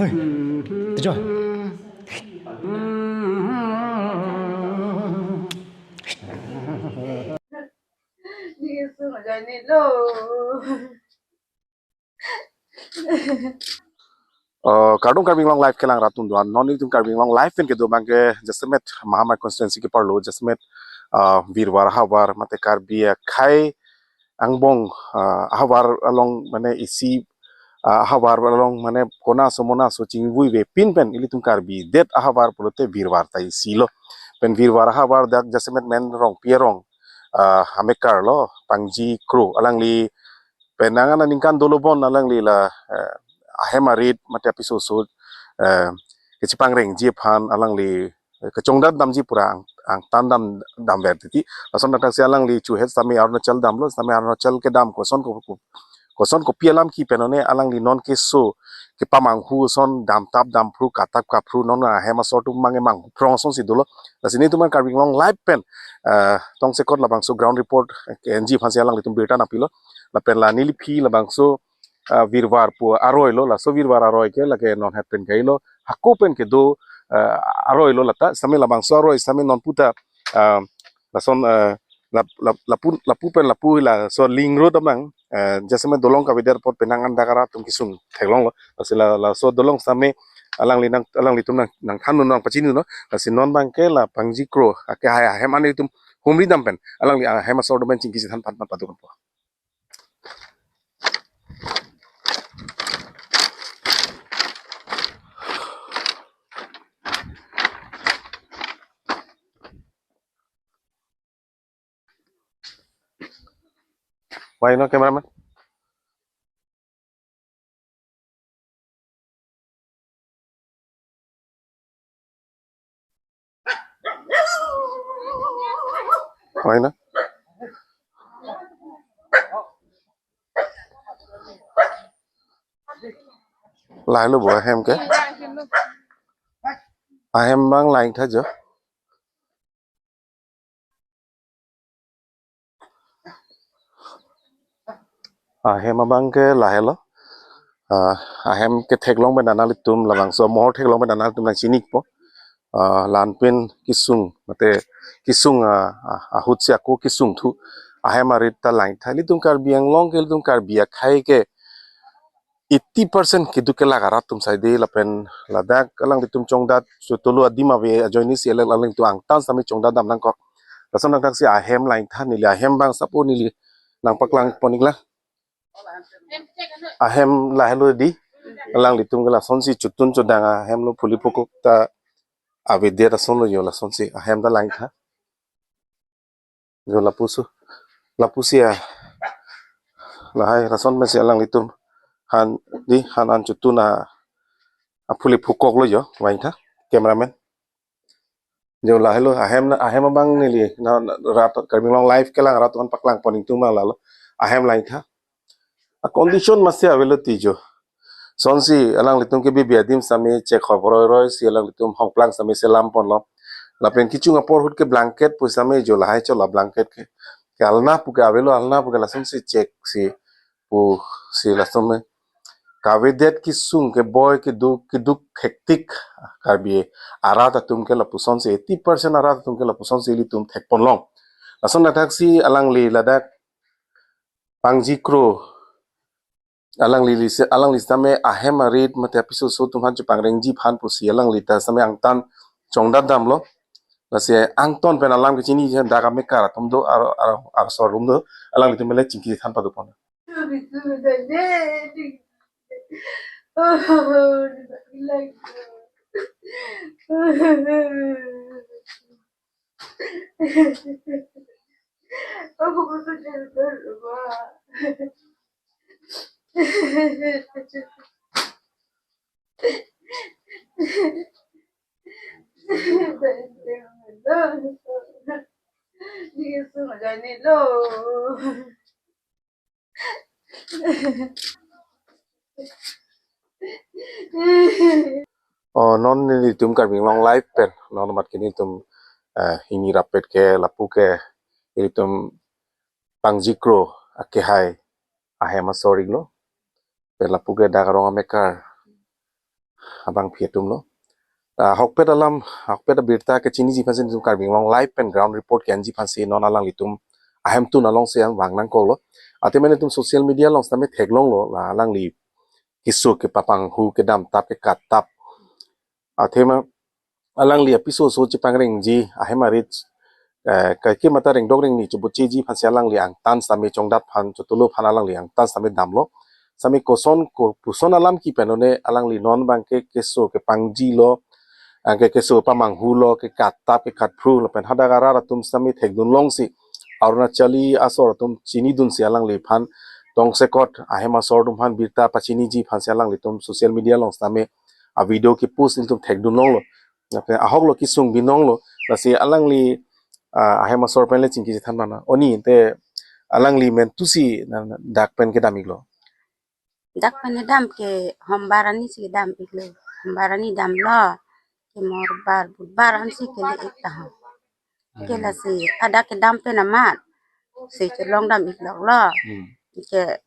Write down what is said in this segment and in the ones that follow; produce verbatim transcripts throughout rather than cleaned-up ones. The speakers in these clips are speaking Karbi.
Tejo. Oh, kardom Karbi Anglong Live kelang rat atum do-an. Non nelitum Karbi Anglong Live pen kedo abangke jasemet Mahamai constituency ke-arlo jasemet, ah, Birwar ahavar mate Karbi akhei angbong, ah, ahavar along mane isi, ah, ahavar along mane kona so mona so chingvui vepin pen ilitum Karbi det ahavar pulote Birwar ta isi lo. Pen Birwar ahavar dak jasemet men Rongpi arong, ah, amekar lo Pangji Kro, alangli penang aningkan dolo bon alangli la, eh, ahem arit mate apiso oso, eh, kechipangrengji aphan alangli, eh, kechongdat damji pura ang, angtan dam, damver titi. Lason tangte si alangli chuhet sitame Arunachal damlo, sitame Arunachal kedam koson ko, ko, koson kopi alam kipen one alangli non keso kepamanghu ason damtap damphru katap kaphru non ahem asor atum mangke manghu phrong asonsi dolo. Lasi nelitum Karbi Anglong Live pen, eh, tongsekot labangso ground report ke-enji aphansi alanglitum birta nangpilo. Lapen la neliphi labangso, ah, Birwar pu aroi lo, laso Birwar aroi ke lake non het pen kailo, hako pen kedo, ah, aroi lo lata, sitame labangso aroi sitame non puta, ah, lason, ah, lap-, lap-, lapu, lapu pen lapu laso link road abang, ah, jasemet dolong kavedet apot penang an dak arat atum kesung theklonglo, lasi la, laso dolong sitame alangli nang, alanglitum nang, nangthan nang pachini no, lasi non abangke la Pangji Kro akehai ahem an nelitum humri dam pen, alangli ahem asor atum pen chingki chethan phan phan padu ponpo. Why no, cameraman? Why na? Lahelo bo ahem ke? Ahem abang langtha jo. Ahem abangke lahelo. Ah, ahem ketheklong pen nanglitum labangso mohor theklong pen nanglitum nangchinikpo. Ah, la-an pen kesung, mate kesung, ah, ah, ahut si ako kesung thu. Ahem arit ta langtha. Ilitum Karbi Anglong ke, ilitum Karbi akhei ke eighty percent keduk kelak arat atum saide, lapen ladak alanglitum chongdat chotolo adim ave ajoine si alang, alanglitum angtan sitame chongdat dam nangkok. Lason tangte si ahem langtha, neli ahem abang sapo neli nangpaklang pon-iklang. Ahem lahelo di, alanglitum ke lasonsi chotun chodang ahem lo, phuli phukok ta avedet ason lo jo, lasonsi ahem ta langtha. Jo lapuso, lapusi a, lahai lason pensi alanglitum han di, han an chotun a, aphuli phukok lo jo, vangtha, cameraman. Jo lahelo ahem na, ahem abang neli na, na rat Karbi Anglong Live kelang rat atum aphan paklang pon-iktung abang lalo. Ahem langtha. A condition masi avelo ti jo. Sonsi alanglitum ke bibi adim sitame chek hop roi roi si alanglitum hongplang sitame selam ponlo. Lapen kechung apor ahut ke blanket pu sitame jo lahai chot la blanket ke. Ke alna pu ke avelo, alna pu ke lasonsi chek si pu si lason me. Kavedet kesung keboi keduk, keduk hektik Karbi arat atum ke lapusonsi, eighty percent arat atum ke lapusonsi ilitum thek ponlong. Lason ladak si alangli ladak Pangji Kro, alangli lisi, alangli sitame ahem arit mate apiso oso atum aphan chepangrengji aphan pusi alangli ta sitame angtan chongdat damlo. Lasi angtan pen alam kechini dak amekar atum do, ar, ar, arsor atum do, alanglitum le chingki than padu pon. Oh, non nelitum Karbi Anglong Live pen, non mat ke nelitum, eh, hini rapet ke lapu ke nelitum Pangji Kro akehai ahem asor-iklo. Pen lapu ke dak arong amekar. abangpi atum lo. Ah, ahokpet alam, ahokpet abirta kechiniji aphansi nelitum Karbi Anglong Live pen ground report ke-enji aphansi non alanglitum ahemtun alongsi vang nangkoklo. Athema nelitum social media along sitame theklonglo, la alangli keso kepamanghu, kedamtap, kekattap. Athema alangli apiso so chepangrengji ahem arit, eh, kaike mata rengdok rengni chobocheji aphansi alangli angtan sitame chongdat aphan, chotolo aphan alangli angtan sitame damlo. Sitame koson kopuson alam kipen one alangli non abangke keso kepangjilo, anke keso pamanghulo, kekattap, kekatphru lapen hadak arat atum sitame thekdun longsi Arunachali asor atum chinidunsi alangliphan tongsekot ahem asor atum aphan birta pachiniji aphansi alanglitum social media along sitame a-video kepost nelitum thekdun longlo. Lapen ahoklo, kesung binonglo. Lasi alangli, ah, ahem asor pen le chingki chethan mana. Oni te alangli mentusi na, na, dak pen kedam-iklo. Dak pen kedam ke Hombar arni si kedam-iklo. Hombar arni damlo. Ke Morbar, Budbar ansi kele-ik taho. Ke Hmm. lasi hadak kedam pen amat si chelong dam-ikloklo. Hmm. Ke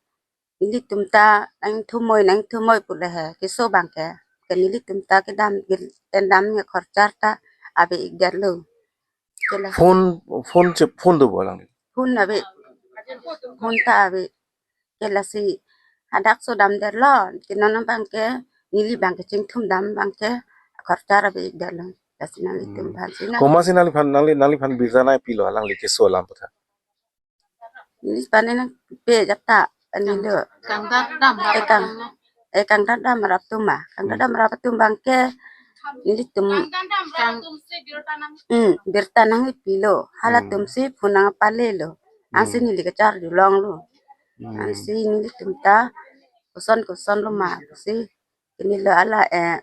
nelitum ta nangthumoi, nangthumoi pule he, keso abangke. Ke nelitum ta kedam, pen dam nge khorchar ta ave-ikdetlo. Ke la Phone, phone che, phone do bo alangli? Phone ave. Phone ta ave. Ke lasi hadak so damdetlo. Ke non abangke, neli abangke chingthum dam abangke khorchar ave-ikdetlo. Lasi nanglitum Hmm. aphansi na. Komatsi nangliphan, nangli, nangliphan birta nangpilo alangli keso alam aphuthak? Neli aphan nangkepi jata, ani lo. Kangdat dam Eh, kang, eh, kangdat dam rap atum ma. Kangdat Hmm. dam rap atum abangke nelitum Kang, hmm, birta nangkepilo. Halatum Hmm. si phone nangpalelo. Ansi Hmm. neli kacharjulonglo. Hmm. Ansi nelitum ta koson koson lo ma si. Ke neli lo ala, eh,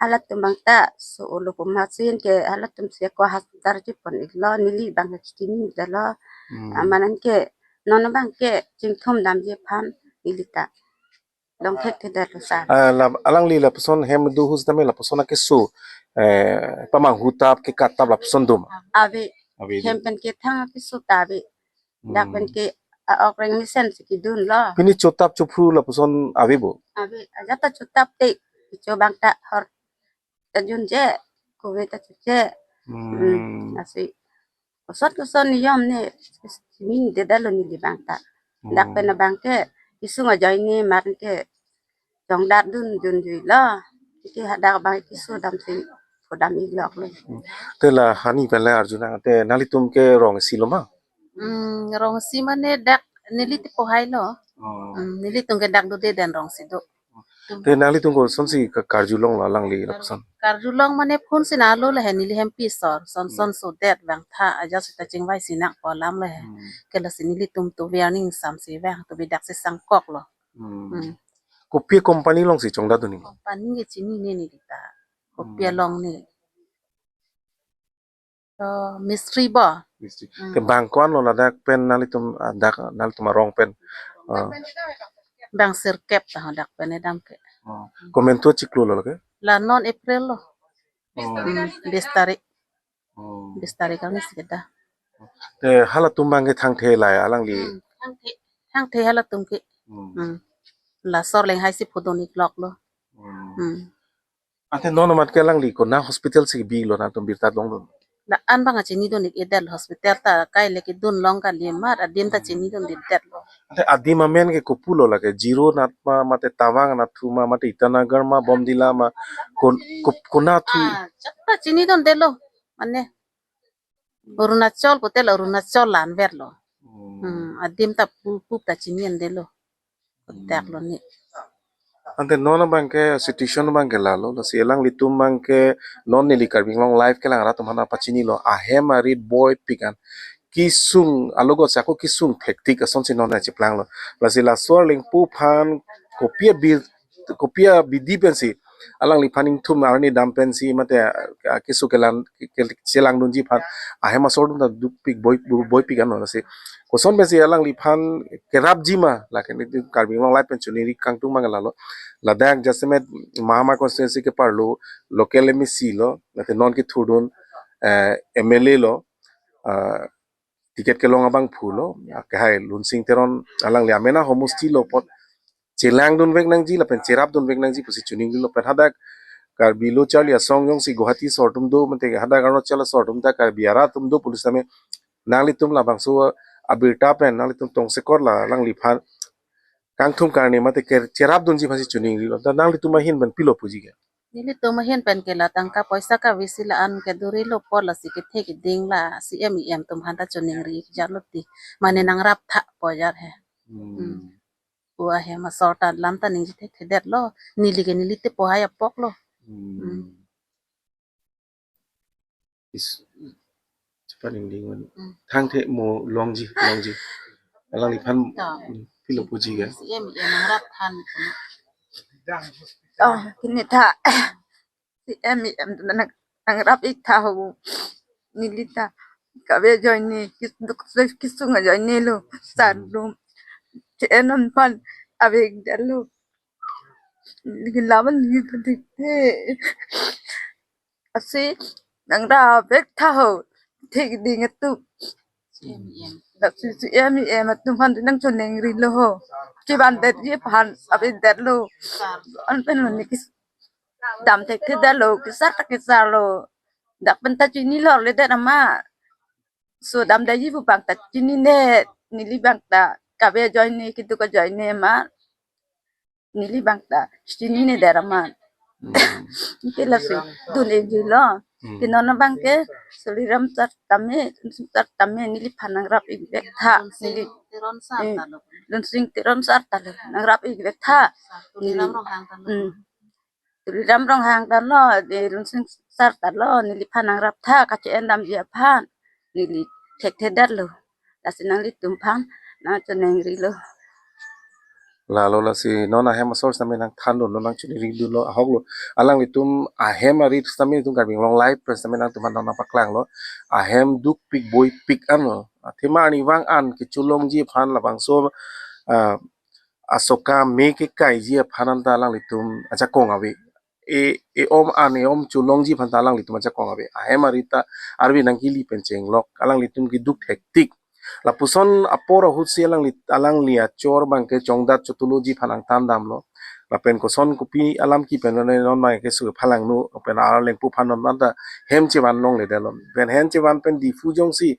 halatum abang ta so-olo komatsi ke halatum si ako hospital chepon-iklo, neli abangke chinidetlo. Hmm. Amat anke non abangke chingthum damji aphan neli ta longthekthedetlo sir. Ah, la, alangli lapuson hem do ahut sitame lapuson akeso, eh, pamanghu tap, kekattap lapuson do ma? Ave. Ave do. Hem pen kethang akeso ta ave. Dak pen Hmm. ke a-ok reng mesensi kedunlo. Pini chotap chophru lapuson ave bo? Ave, ajat ta chotap te, kecho abang ta hor ta junje, kove ta chuje. Hmm. Hmm, lasi. Koson koson niyom ne, chinidetlo neli abang ta. Dak pen Hmm. abangke, kesung ajoine amat ke chongdat dun junjuilo. Ke hadak abang keso damsi phodam-ikloklo. Hmm. Te la hani pen le arjunang, te nanglitum ke rong isi lo ma? Hmm, rong isi mane dak neli te pohailo. Oh. Hmm, nelitum ke dak dode den rong isi do. Te nanglitum kosonsi ka-, karjulonglo alangli lapuson? Karjulong mane phone si nalo le he, neli hempi asor, son Hmm. son sodet vangtha, ajat seta chingvaisi nangpo alam le he. Hmm. Ke lasi nelitum to warning samsi vang, to bedak si sangkoklo. Hmm. Hmm. Kopi company alongsi chongdatdun-ik? Company ke chinine neli ta. Kopi Hmm. along ne. To mistri bo. Mistri. Hmm. Te bang ko-anlo ladak pen nanglitum, ah, dak nanglitum arong pen? Ah. Bang sirkep ta hadak pen edam ke. Oh. Komantu achiklo lo ke? La non April lo. Oh. Hmm, bis tarik. Oh. Bis tarik arni si kedo. Te halatum abangke thangthe la alangli? Hmm, thangthe, thangthe halatum ke. Hmm. Hmm. La asor lenghaisi phodun-ikloklo. Hmm. Hmm. Ante non amat ke alangli konat hospital si bilo nangtum birta longdun? La-an abang chinidun-ik-edetlo, hospital ta kai le kedun long kali amat, adim ta Hmm. chinidun-ikdetlo. Ante adim amen ke kopulo lake, Ziro anat ma, mate Tawang anatthu ma, mate Itanagar ma, Bomdila ma, kon-, ko-, konat thu? Ah, ajat ta chinidundetlo, mane. Arunachal putel Arunachal la anverlo. Hmm. Hmm, adim ta pu-, pup ta chini-an detlo. Hmm. Kontak lo ni. Ante non abangke situation abangke lalo, lasi alanglitum abangke non neli Karbi Anglong Live kelang rat atum aphan pachinilo, ahem arit boipik an. Kesung alogot si ako kesung thektik asonsi non cheplanglo. Lasi laso arlengpo aphan kopi abi, kopi abidi pensi alangliphan ingthum arni dam pensi mate, ah, keso kelang, ke-, ke-, chelangdunji aphan ahem asor atum ta dukpik boi, boipik anlo, lasi koson pensi alangliphan kerapji ma, lake nelitum Karbi Anglong Live pen choningri kangtung abang lalo. Ladak jasemet Mahama constituency ke-arlo local M A C lo, lake non kethurdun, eh, M L A lo, ah, ticket kelong abangphu lo, ya, kehai Lunsing Teron alangli amena homosti lo apot chelangdunvek nangji lapen cherapdunvek nangji pusi choningrilo, pen hadak Karbi Lo Charli Asong jongsi Guwahati asor atum do, mate hadak Arunachal asor atum ta Karbi arat atum do pulo setame, nanglitum labangso abirta pen nanglitum tongsekot la alangliphan kangthum karne mate ke cherapdunji aphansi choningrilo. Ta nanglitum ahin pen pilo puji ke? Nelitum ahin pen ke la tangka poisa kave si la-an ke duri lo apot lasi kethek keding la C M E M atum aphanta choningri jalo ti. Mane nangrap tha pu ajat he. Hmm. Hmm. Pu ahem asor ta lam ta ningje thekthedetlo. Neli ke neli tepo hai apoklo. Hmm. Hmm. Is, cepat ding ding man. Hmm. Thangthe mo longji, longji. Alangliphan, ta, hmm, pilo puji ke? C M E M nangrap tha. Oh, kini tha. C M E M nang, nangrap ik tha ho. Neli ta kave ajoine, kis-, duk, kisung ajoine lo. Sar lo. Hmm. C M E M aphan ave ik det lo. Neli ke laban neli ta dikte. Lasi nangrap ik tha ho. Thek ding atum. C M E M. Lasi C M E M atum aphan nangchoningrilo ho. Kevan detji aphan ave detlo. An pen lo neli ke dam thekthedetlo, kesar ta kesarlo. Dak pen ta chini lorledet amat. So dam detji pu abang ta chinine, neli abang ta kave ajoine, keduk ajoine amat. Neli abang ta chinine det amat. Hmm. Ke lasi dun-e jilo. Hmm. Ke non abang ke Saliram sar tame, sar tame neliphan nangrap ik vek tha. Neli, Lunsing Teron sar, eh, ta lo. Lunsing Teron sar ta lo. Nangrap ik vek tha. Sar, Tuliram, neli, Ronghang ta lo. Hmm. Tuliram Ronghang ta lo, de Lunsing sar ta lo, neliphan nangrap tha, kache-en damji aphan. Neli thekthedetlo. Lasi nanglitum aphan nangchoningrilo. Lalo lasi non ahem asor setame nangthanlo, non nangchoningridunlo, ahoklo. Alanglitum ahem arit setame itum Karbi Anglong Live pen setame nangtumphan nangpaklanglo. Ahem dukpik boipik anlo. Athema arnivang an kecholongji aphan labangso, ah, asoka me kekaiji aphan anta alanglitum ajakong ave. E, e-om an e-om cholongji aphan ta alanglitum ajakong ave. Ahem arit ta arve nangkeli pen chenglok. Alanglitum keduk thektik. Lapuson apor ahut si alangli, alangli achor abang ke chongdat chotoloji aphan nangthan damlo. Lapen koson kopi alam kipen lo ne non abang ke su phalangno, lapen Arleng pu aphan non anta hem chevan longledetlo. Pen hem chevan pen Diphu jongsi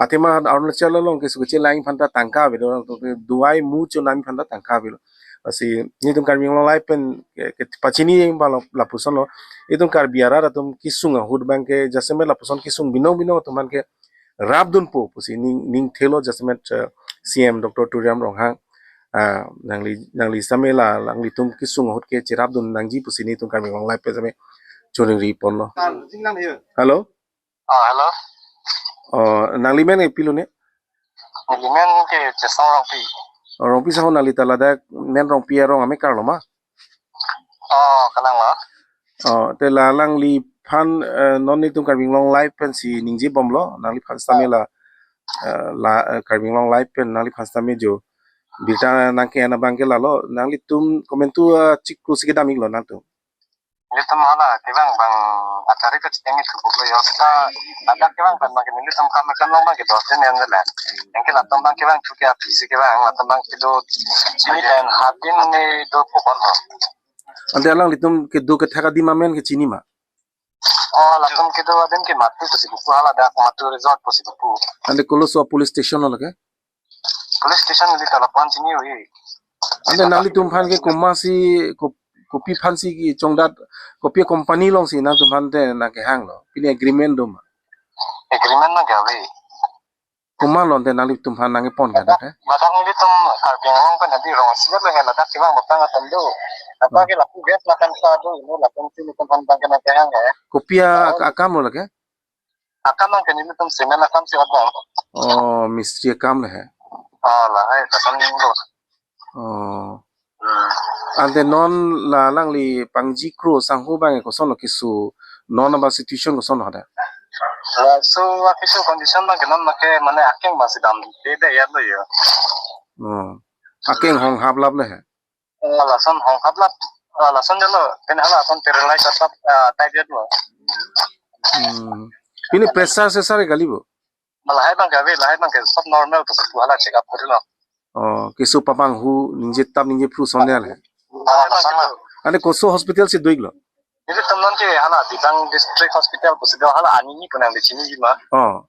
athema Arunachal along keso kechelangji aphan ta tangka avelo, to ke duai mu chonam aphan ta tangka avelo. Lasi netum Karbi Anglong Live pen ke, kepachini abang lo, lapuson lo. Itum Karbi arat atum kesung ahut abang ke jasemet lapuson kesung binong binong atum aphan ke rapdunpo pusi ning, ning thelo jasemet, eh, C M Doctor Tuliram Ronghang, ah, nangli, nangli setame la, nanglitum kesung ahut ke cherapdun nangji pusi netum Karbi Anglong Live pen setame choningri ponlo. Hello? Oh, hello. Oh, nangli men ke pilo ne? Neli men ke Chesong Rongpi. Oh, Rongpi sahon, nangli ta ladak men Rongpi arong amekar lo ma? Oh, kalang lo. Oh, te la alangliphan, eh, non netum Karbi Anglong Live pensi ningjebomlo, nangliphan setame la, eh, la, eh, Karbi Anglong Live pen nangliphan setame jo birta nangke-en abang ke lalo, nanglitum komantu, eh, chiklo si kedam iklo nangtum? Nelitum hala kevang abang achari kachiteng itu buklo yo kita ada kevang abang ke nelitum kam kan long abang ke dos din yang le. Yang ke latum abang kevang chuki api si kevang latum abang kilo chini dan hadin ni do pokon ho. Ante alanglitum kedo kethak adim amen ke chini ma? Oh, latum kedo adim ke Matu pusi buku hala dak Matu Resort pusi buku. Ante koloso police station lo ke? Police station di telepon chini wi. Ante nanglitum aphan ke komatsi ko-, kopi aphansi kechongdat, kopi company alongsi nangtum aphan te nangkehang lo? Pini agreement do ma? Agreement nangke ave. Komat lo ante nanglitum aphan nangkepon ke dak ke? Ladak nelitum Karbi Anglong pen adi rong siap le ladak kevang botang atum do. Apa ke lapu gas makan sa do ini lapu si nelitum aphan abang ke nangkehang ya. Kopi a-, akam lo lake? Akam abang ke nelitum cement akam si abang. Oh, mistri akam le he. Oh, lahai, ladak ni lo. Oh. Hmm. Ante non la alangli pangji kro sangho abang ke koson lo keso, non abang situation koson lo hadak? Laso keso condition abang ke non make mane akeng abang si damde ya lo ya. Oh. Akeng hong haplap le he. Oh, lason hong haplap. Oh, lason jalo. Kene hala lason paralyze haplap, ah, type ya lo. Hmm. Pini pressure sesar kali bo? Lahai abang ke ave, lahai abang ke sob normal to, hala check up kori lo. Oh, keso papanghu ningje tap ningje phru sondel he. Ah, lahai abang ke lo. Ante koso hospital si do iklo? Nelitum non ke hala Dibang District Hospital pusi do, hala anini pu nang di chiniji ma. Oh.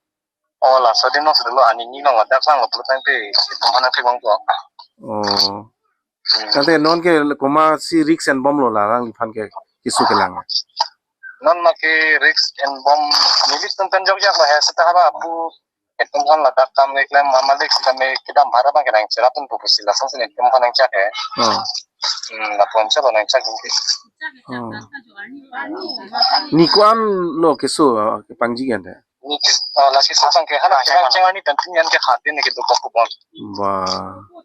Oh, laso adim along si dolo, anini along ladak sang lo pulo tangte itum aphan nangthek vangpo. Oh. Hmm. Tangte non ke komatsi risk enbomlo la alangliphan ke keso kelang? Non ma ke risk enbom, nelitum pen jokjak lo he, seta haba pu itum aphan ladak kam keklem amalik sitame kedam bhara abang ke nangcherap dunpo pusi lasonsi itum aphan nangchak he. Oh. Hmm, lapu-an chalo nangchak dunke. Oh. Ni ko-an lo keso, ah, kepangji ke ante? Ni ke, ah, la keso abang ke hala cheng cheng arni pen pini an ke khat din ke dokok kubon. Ba.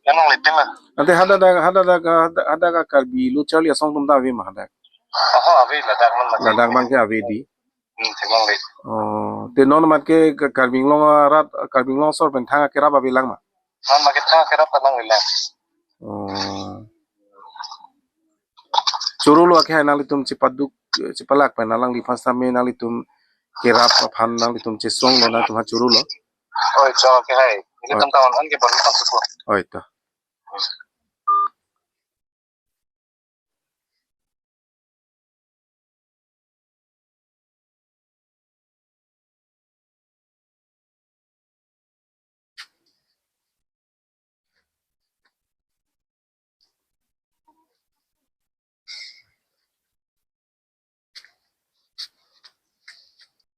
Yang nangletin la. Ante hadak, hadak, hadak, hadak, hadak Karbi Lo Charli Asong atum ta ave ma hadak? Oho, ave, ladak non ladak. Ladak abang ke ave di. Hmm, thek longle. Oh, te non amat ke Ka-, Karbi Anglong arat, Karbi Anglong asor pen thang akerap avelang ma? Non ma ke thang akerap ta longle lang. Oh. Choro lo ake hai nanglitum chepaduk, chepalak pen alangliphan sitame nanglitum kerap aphan nanglitum chesong lo, nangtum ha choro lo. Oi, choro ke hai. Oi. Nelitum ta on on ke baru tam suku. Oi to.